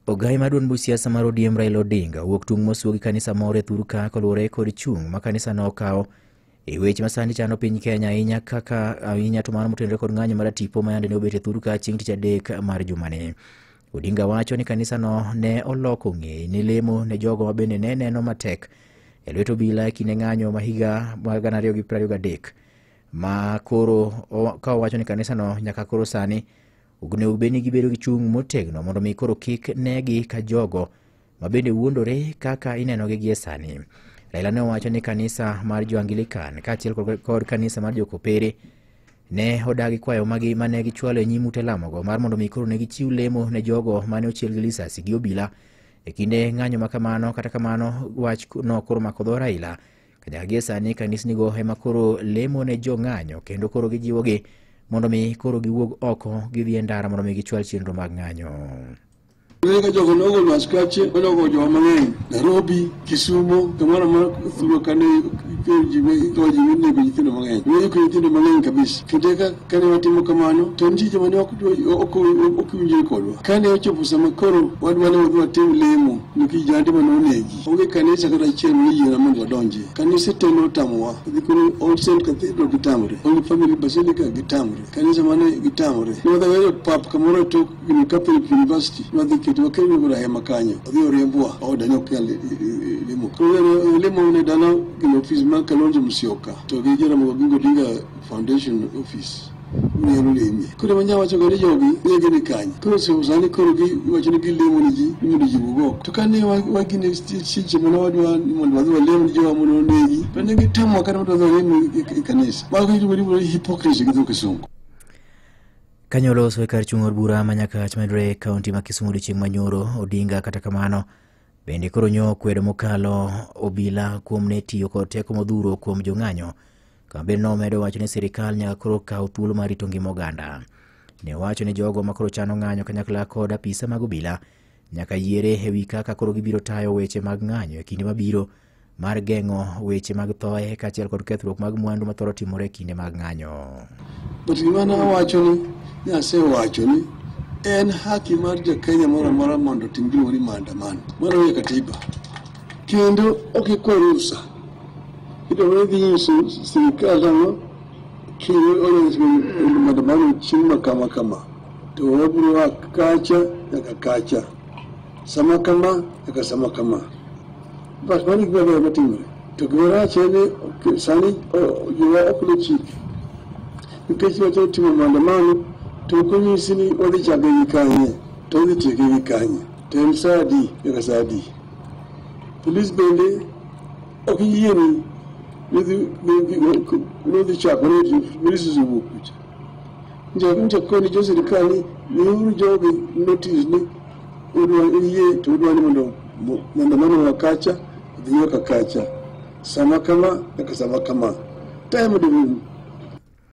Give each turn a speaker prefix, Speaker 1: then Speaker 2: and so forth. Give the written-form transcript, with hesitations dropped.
Speaker 1: Ogai mar duond buch siasa mar ODM Raila Odinga owuok tung' mosuo gi kanisa moro e thur ka koluwore kod chung' ma kanisa no okawo e weche ma sani chando piny Kenya ahinya kaka ahinya to mano motenore kod ng'anyo mar tipo ma yande ne obet e thur ka chieng' tich adek mar jumani. Odinga wacho ni kanisa no ne oloko ng'eye ne lemo ne jogo ma bende ne neno matek e lwet obila e kinde ng'anyo ma higa mar 2023 ma koro ka owacho ni kanisa no nyaka koro sani onego bed ni gibedo gi chung' motegno mondo mi koro kik negi ka jogo ma bende wuondore kaka inenogi gie sani. Raila ne owacho ni kanisa mar jo-Anglican kaachiel kod kanisa mar jo-Kopere ne odagi kwayo magi mane gichwalo e nyim ute lamogo mar mondo mi koro ne gichiw lemo ne jogo mane ochiel gi lisasi gi obila e kinde ng'anyo ma kamano. Kata kamano wach no koro mako dho Raila kanyaka gie sani kanisnigo ema koro lemo ne jo ng'anyo kendo koro gijiwogi mondo mi koro giwuog oko gidhi e ndara mondo mi gichwal chenro mag ng'anyo.
Speaker 2: Ka jogo nogolo askache onogo jowa mang'eny Nairobi, Kisumo, kamoro amora thurwa kane ji inego nyithindo mang'eny. Nego nyithindo mang'eny kabisa. Kendo eka kane watimo kamano to nitie joma ne ok winjre kodwa. Kane ochopo sama koro wadwa ni wadhi watim lemo ne kijande mane onegi. Onge kanisa kata achiel mane oyiena mondo wadonjie. Kanise te notamowa. Dhi koro All Saints Cathedral gitamre, Holy Family Basilica gitamre, kanisa mane gitamre. Ne wadhi wayudo pap kamoro e tok Catholic University, wadhi keto wakelo godo hema kanyo. Odhi oriembwa, oda ni ok nyal lemo. Koro lemo ne dala gino office mar Kalonzo Musyoka to gi Jaramogi Oginga Odinga Foundation office. Unyalo lemie. Koro ema nyawacho go ni jogi ne gini kanye. Koro sani koro giwacho ni gilemo ne ji ni mondo ji wuog oko. To kane wagine seche mane wadwa ni mondo wadhi walem ne jowa mondo onegi, to ne gitamowa kata mondo wadhi walem e kanisa. Mago iluongo ni hypocrisy gi dho kisungu.
Speaker 1: Kanyo oloso e kar chung' od bura ma Nyakach medore e kaunti ma Kisumu odiochieng' manyoro. Odinga kata kamano bende koro nyo kwedo mokalo obila kuom ne tiyo kod teko modhuro kuom jong'anyo. Kama bende nomedo wacho ni sirikal nyaka koro kaw thuolo mar rito ngima oganda. Ne owacho ni jogo ma koro chano ng'anyo kanyakla kod apisa mag obila nyaka yiere e wi kaka koro gibiro tayo weche mag ng'anyo e kinde mabiro mar geng'o weche mag thoe kaachiel kod kethruok mag mwandu mathoro timore e kinde mag ng'anyo.
Speaker 2: But gima nawacho ni asewacho ni en haki mar ja Kenya moro amora mondo otim gima ni maandamano. Mano e katiba. Kendo ok ikwa ruhusa. Idwaro ni dhi nyiso sirikal nang'o kendo onyalo maandamano chieng' ma kama kama. To wabiro a kacha nyaka kacha. Sama kama nyaka sama kama. Bas mano gima ber matimore. To gima rach en ni sani jowa ok luw chik. Nikech wacho timo maandamano to ok onyisi ni wadhi chake gi kanye to wadhi tieke gi kanye to en sa adi nyaka sa adi. Polis bende ok yieni nodhi chako ni polis osewuok kucha. Nja koni jo sirikal ni miuru jogi notice ni udwa yie to udwa ni mondo maandamano wa kacha odhi nyaka kacha sama kama nyaka sama kama. Time oduong.